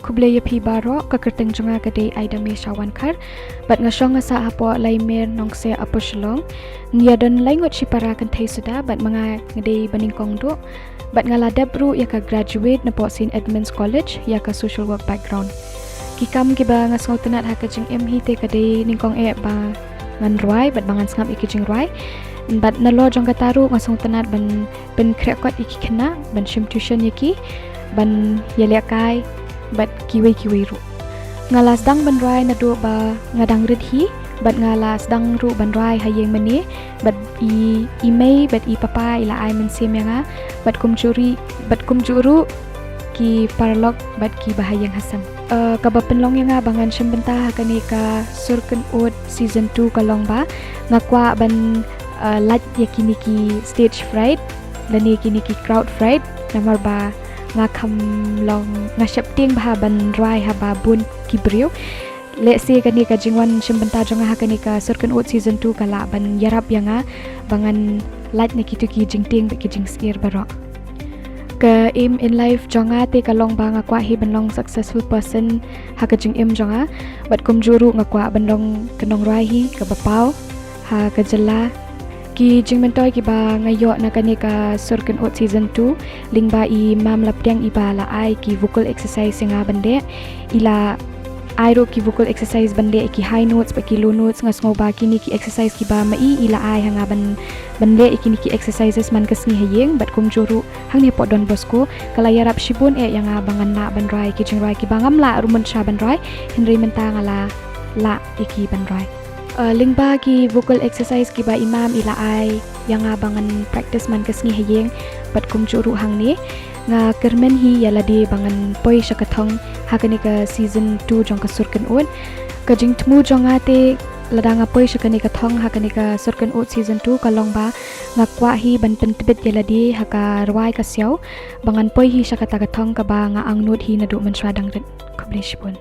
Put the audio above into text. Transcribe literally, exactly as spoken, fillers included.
Khublei ïa phi baroh, ka kyrteng jong nga ka dei Aida May Shawankar. Bad nga shong nga sah hapoh Laimer Nongkseh Upper Shillong. Ngi ïa don lai ngut shipara kynthei suda, bad ma nga nga dei ba nyngkong duh. Bad nga la dep ruh ïa ka graduate napoh Saint Edmund's College ïa ka social work background. Ki kam kiba nga sngewtynnat ha ka jingim hi te ka dei nyngkong eh ba ngan rwai, bad ba ngan sngap ïa ki jingrwai. Bad nalor jong kata ruh nga sngewtynnat ban pynkhreh kot ïa ki khynnah, ban shim tuition ïa ki, ban ïalehkai bad kiwei kiwei ruh. Nga la sdang ban rwai naduh ba nga dang rit hi, bad nga la sdang ruh ban rwai ha ïing mane, bad i, i mei bad i papa i la ai mynsiem ïa nga, bad kumjuh ruh, bad kumjuh ruh ki paralok bad ki bahaïing hasem. Eh, kaba pynlong ïa nga ba ngan shim bynta ha kane ka Sur Kynnoh season two ka long ba nga kwah ban, eh, lait ïa kine ki stage fright lane kine ki crowd fright, namar ba nga kham long, nga sheptieng bha ban rwai haba bun ki briew. Lehse kane ka jingwan shim bynta jong nga ha kane ka Sur Kynnoh season two ka lah ban ïarap ïa nga ba ngan lait na kito ki jingtieng bad ki jingsyier baroh. Ka aim in life jong nga te ka long ba nga kwah hi ban long successful person ha ka jingim jong nga. Bad kumjuh ruh nga kwah ban long ka nongrwai hi kaba paw ha ka jylla. Ki jingmyntoi kiba nga ïoh na kane ka Sur Kynnoh season two, lyngba i mam lapdeng iba la ai ki vocal exercise ïa nga ban leh. I la ai ruh ki vocal exercise ban leh ïa ki high notes bad ki low notes. Nga sngew ba kine ki exercise kiba ma i i la ai ha nga ban, ban leh ïa kine ki exercises man ka sngi ha ïing, bad kumjuh ruh hangne hapoh Don Bosco ka la ïarap shibun eh ïa nga ba ngan lah ban rwai ki jingrwai kiba ngam lah ruh mynshwa ban rwai, hynrei mynta nga la lah ïa ki ban rwai. Eh, lyngba ki vocal exercise kiba i mam i la ai ïa nga ba ngan practice man ka sngi ha ïing, bad kumjuh ruh hangne, nga kyrmen hi ïa lade ba ngan poi sha ka thong ha kane ka season two jong ka Sur Kynnoh. Ka jingthmu jong nga te lada nga poi sha kane ka thong ha kane ka Sur Kynnoh season two ka long ba nga kwah hi ban pyntbit ïa lade ha ka rwai ka siaw ba ngan poi hi sha kata ka thong kaba nga angnud hi naduh mynshwa dang rit. Khublei shibun.